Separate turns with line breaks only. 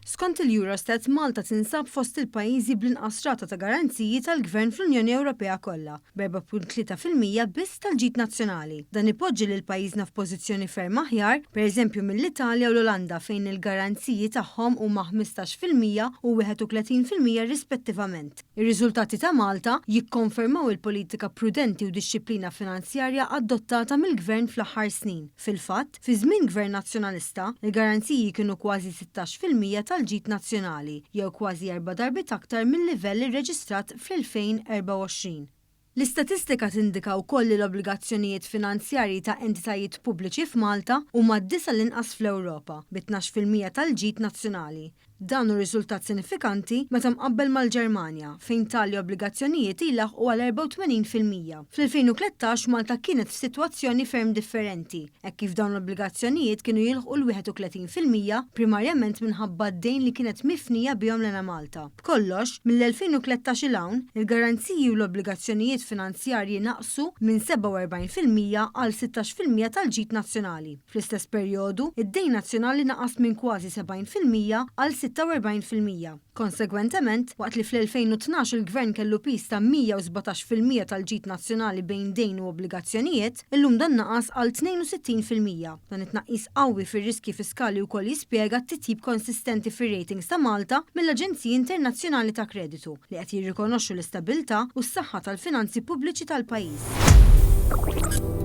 Skont il-Eurostat, Malta tinsab fost il-pajjiżi bl-inqas rata ta' garanziji tal-gvern fl-Unjoni Ewropea kollha, b'4.3% biss tal-ġid nazzjonali. Dan ipoġġi lil pajjiżna f'pożizzjoni ferm aħjar, pereżempju mill-Italja u l-Olanda fejn il-garanziji tagħhom huma 15% u 31% rispettivament. Ir-riżultati ta' Malta jikkonfermaw il-politika prudenti u dixxiplina finanzjarja adottata mill-Gvern fl-aħħar snin. Fil-fatt, fi żmien Gvern Nazzjonalista, il-garanziji kienu kważi 16% tal-ġid nazzjonali, jew kważi erba' darbiet aktar mil-livell irreġistrat fl-2024. L-istatistika tindika wkoll li l-obbligazzjonijiet finanzjarji ta' entitajiet pubbliċi f'Malta huma d-disa' l-inqas fl-Ewropa, bi 12% tal-ġid nazzjonali. Dan hu riżultat sinifikanti meta mqabbel mal-Ġermanja, fejn tali obbligazzjonijiet jlaħħqu għal 84%. Fl-2013 Malta kienet f'sitwazzjoni ferm differenti, hekk kif dawn l-obbligazzjonijiet kienu jilħqu l-31% primarjament minħabba d-dejn li kienet mifnija bihom l-Enemalta. B'kollox, mill-2013 'il hawn, il-garanziji u l-obbligazzjonijiet finanzjarji naqsu minn 47% għal 16% tal-ġid nazzjonali. Fl-istess perjodu, id-dejn nazzjonali naqas minn kważi 70% għal 46%. Konsegwentement, waqt li fl-2012 il-Gvern kellu piż ta' 117% tal-ġid nazzjonali bejn dejn u obbligazzjonijiet, illum dan naqas għal 62%. Dan it-tnaqqis qawwi fir-riskji fiskali wkoll jispjega t-titjib konsistenti fir-ratings ta' Malta mill-aġenziji internazzjonali ta' kreditu, li qed jirrikonoxxu l-istabilità u s-saħħa tal-finanzi pubbliċi tal-pajjiż.